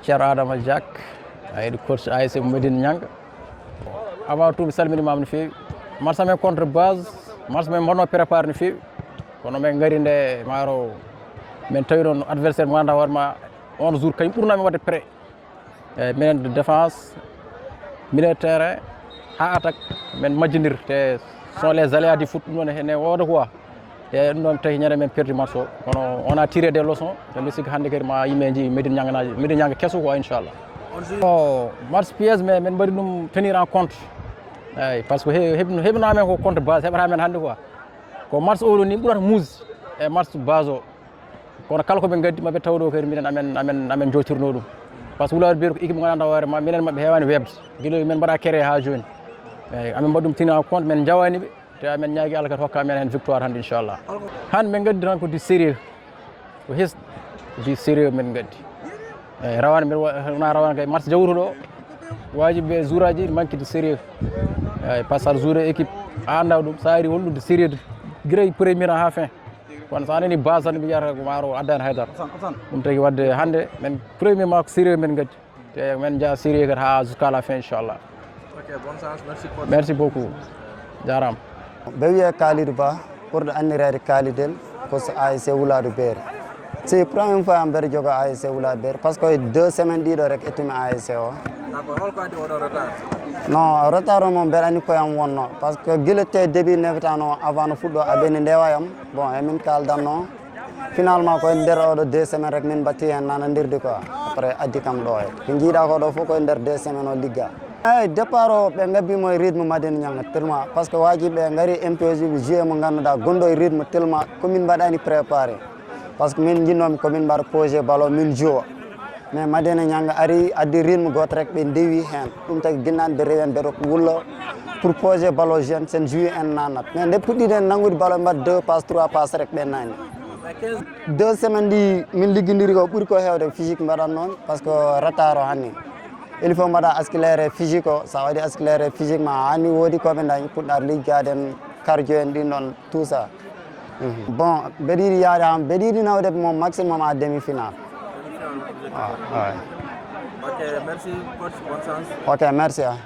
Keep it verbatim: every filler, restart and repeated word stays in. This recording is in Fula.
Ceerno Adama Diak, a yiɗi coach A S C Médina Nianga. Avant tout, mi salminimaama no feewi. Match amen contre Base, match men mbaɗno préparé no feewi. Kono men ngari nde maaro, men tawi noon adversaire mo ngannduɗaa hoore ma, on jour kañum ɓurna men waɗde prêt. Eyyi, minen de défense, milieu de terrain, ha attaque, men majjindir. Te ce sont les aléas du foot, ɗum ɗon ene wooda quoi. Te ɗum ɗon tawi ñande men perdu match o. Kono on a tiré des leçons. Te mbiɗo sikki hannde kadi ma yimɓe nji Médina Nianga, Médina Nianga keso quoi, inchallah. O match piège, mais men mbaɗi ɗum tenir en compte. Eyyi, parce que he-, heɓ-, heɓno amen ko contre Base, heɓata men hannde quoi. Ko match oɗo ni ɓurata muus e match Base o. Kono kala ko ɓe ngaddi maɓe taw ɗo kadi minen amen, amen, amen jowtirno ɗum. Par ce que Wulaadu Beeri ko équipe mo ngannduɗaa hoore ma, minen maɓɓe heewani weeɓde. Gila men mbaɗa kere ha jooni. Eyyi, amen mbaɗi ɗum tenir en compte, men jawani ɓe. Te amen ñaagi Allah kadi hokka men hen victoire hannde, inchallah. Hannde men ngaddi tan ko du sérieux. Ko hes du sérieux men ngaddi. Eyyi, rawane men wa-, wona rawane kay match jawtuɗo o. Wajibi ɓe jour aji manque de sérieux. Eyyi, par ce que jour équipe a annda ɗum, sa ari holɗum de sérieux de, gila premier ha fin. Kono so a nani Base tan, mi wiyata ko maaro addani haydara. Ɗum tagi wadde hannde men premier match sérieux men ngaddi. Te men jaa sérieux kadi ha jusqu'à la fin, inchallah. Ok, bonne chance. Merci coach. Merci beaucoup. Jaaraama. Mbeɗo wiyee Kalidou Ba, ɓurɗo anndireede Kalidel, coach A S C Wulaadu Beeri. C'est première fois mbeɗo jogo A S C Wulaadu Beeri, parce que deux semaines ɗiɗo rek ittumi A S C o. D'accord, holko addi oɗo retard? Non, retard o moom mbeɗa anndi ko yam wonno, parce que gila te début nawetaan o avant no fuɗɗo aɓe ne ndewa yam. Bon, emin kaaldanno. Finalement, ko e nder oɗo deux semaines rek min mbatti hen nanondirde quoi. Après, addi kam ɗo he. Ko jiiɗa ko ɗo fof ko e nder deux semaines o ligga. Eyyi, départ o ɓe ngabbimo e rythme Madina Nianga tellement, parce que waji ɓe ngari imposé ɓe joué mo ngannduɗaa gonɗo e rythme tellement ko min mbaɗani préparé. Parce que min jinnomi ko min mbaɗa posé ballon, min jouwa. Mais Madina Nianga ari, addi rythme gooto rek, ɓe ndewi heen. Ɗum tagi ginnaaɓe ɓe rewi heen, ɓe ɗo wulla pour poser ballon jeune, sen joué en nanat. Mais nde puɗɗiɗen nanngude ballon, mbaɗa deux passes, trois passes rek, ɓe nani. Deux semaines ɗi min liggidiri ko ɓuri ko heewde physique mbaɗat noon, par ce que retard o hanni. Il faut mbaɗa accéléré physique o, sa waɗi accéléré physique ma, hanni woodi ko ɓe dañi, puɗɗar liggaden cardio en ɗin ɗon, tout ça. Mhm. Bon, mbeɗa yiɗi yaade han, mbeɗa yiɗi nawde mo maximum à demi-finale. Ah, ouais. Ok, merci coach, bonne chance. Ok, merci, ah.